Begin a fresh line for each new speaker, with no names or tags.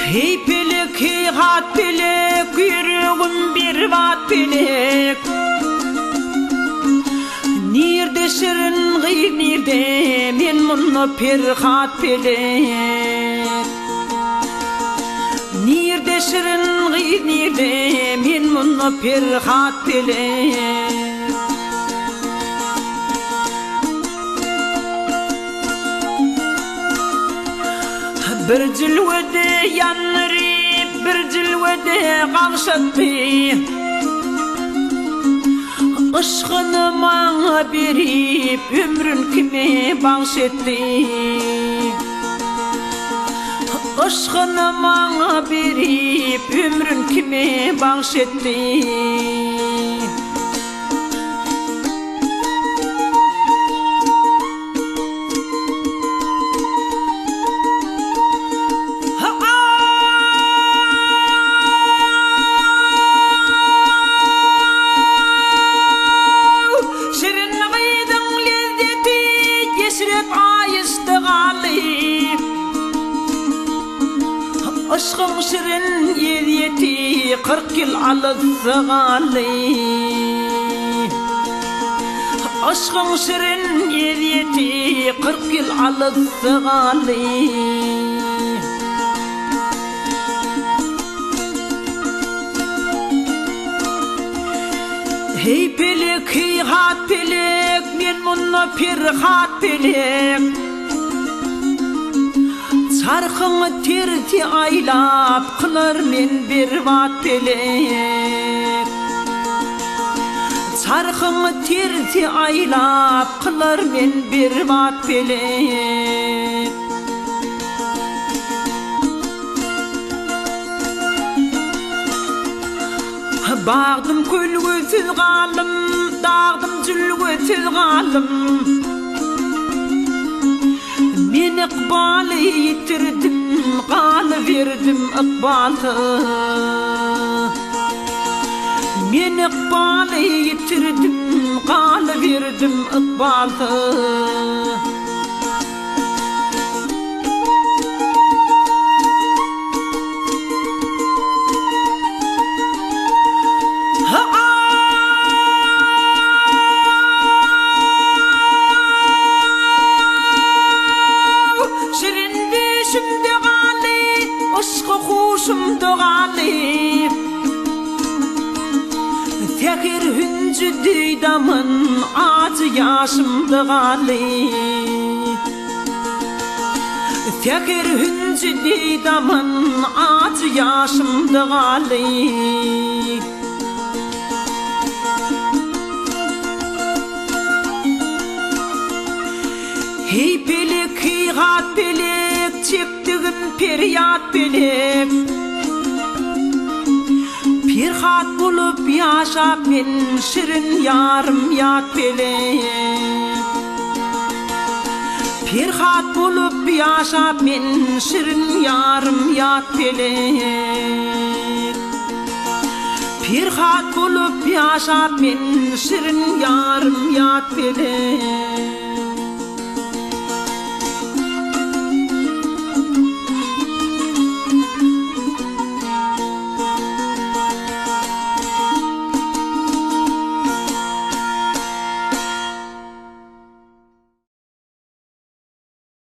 Heý pelek, heýhat pelek, ýüregim berbat pelek. Nirde şirin gyz nirde, men munda Perhat pelek. Nirde şirin gyz nirde, men munda Perhat pelek. Bir jilwede ýandyryp, bir jilwede gagşatdy. Yşgyny maňa berip, ömrün kime bagş etdi. Yşgyny maňa berip, ömrün kime bagş etdi. Şirin gyzyň lezzeti eşret aýyşdy galdy. Yşgyň şirin ezýeti 40 ýyl alysda galdy. Yşgyň şirin ezýeti 40 ýyl alysda galdy. Heý pelek, heýhat pelek, men munda Perhat pelek. Çarhyňy tersi aýlap, kylar men berbat pelek. Çarhyňy tersi aýlap, kylar men berbat pelek. Bagdym kölgesiz galdym, dagdym jülgesiz galdym. Men ykbaly ýitirdim, galyberdim ykbalsyz. Men ykbaly ýitirdim, galyberdim ykbalsyz. Şirin düýşümde galdy, yşky huşumda galdy. Säher hünji deý daman, ajy ýaşymda galdy. Säher hünji deý daman, ajy ýaşymda galdy. Heý pelek, heýhat pelek, çekdigim perýat pelek. Perhat bolup ýaşap men, şirin ýarym ýat pelek. Perhat bolup ýaşap men, şirin ýarym ýat pelek. Perhat bolup ýaşap men, şirin ýarym ýat pelek.